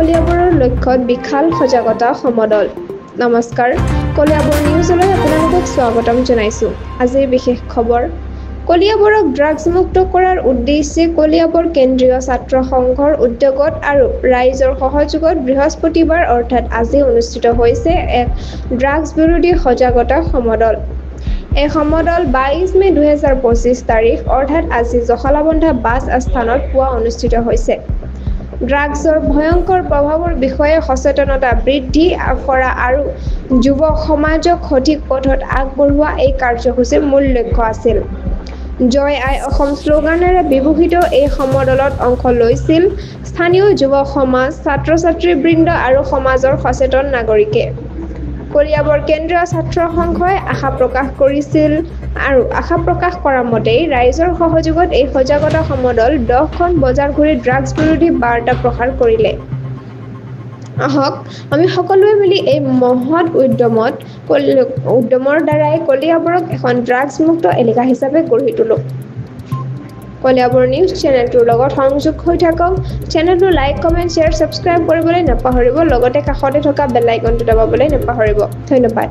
কলিয়াবৰৰ লক্ষ্যত বিশাল সজাগতা সমদল। নমস্কাৰ, কলিয়াবৰ নিউজলৈ আপোনালোকক স্বাগতম জনাইছোঁ। আজিৰ বিশেষ খবৰ, কলিয়াবৰক ড্ৰাগছমুক্ত কৰাৰ উদ্দেশ্যে কলিয়াবৰ কেন্দ্ৰীয় ছাত্ৰ সংঘৰ উদ্যোগত আৰু ৰাইজৰ সহযোগত বৃহস্পতিবাৰ অৰ্থাৎ আজি অনুষ্ঠিত হৈছে এক ড্ৰাগছ বিৰোধী সজাগতা সমদল। এই সমদল 22 মে' 2025 তাৰিখ অৰ্থাৎ আজি জখলাবন্ধা বাছ আস্থানত পুৱা অনুষ্ঠিত হৈছে। ড্ৰাগছৰ ভয়ংকৰ প্ৰভাৱৰ বিষয়ে সচেতনতা বৃদ্ধি কৰা আৰু যুৱ সমাজক সঠিক পথত আগবঢ়োৱা এই কাৰ্যসূচীৰ মূল লক্ষ্য আছিল। জয় আই অসম শ্লোগানেৰে বিভূষিত এই সমদলত অংশ লৈছিল স্থানীয় যুৱ সমাজ, ছাত্ৰ-ছাত্ৰীবৃন্দ আৰু সমাজৰ সচেতন নাগৰিকে। কলিয়াবৰ কেন্দ্ৰীয় ছাত্ৰ সংঘই আশা প্ৰকাশ কৰিছিল আৰু আশা প্ৰকাশ কৰা মতেই ৰাইজৰ সহযোগত এই সজাগতা সমদল 10খন বজাৰ ঘূৰি ড্ৰাগছ বিৰোধী বাৰ্তা প্ৰসাৰ কৰিলে। আহক আমি সকলোৱে মিলি এই মহৎ উদ্যমৰ দ্বাৰাই কলিয়াবৰক এখন ড্ৰাগছমুক্ত এলেকা হিচাপে গঢ়ি তোলোঁ। কলিয়াবৰ নিউজ চেনেলটোৰ লগত সংযোগ হৈ থাকক। চেনেলটো লাইক, কমেণ্ট, শ্বেয়াৰ, ছাবস্ক্ৰাইব কৰিবলৈ নাপাহৰিব। লগতে কাষতে থকা বেল আইকনটো দবাবলৈ নাপাহৰিব। ধন্যবাদ।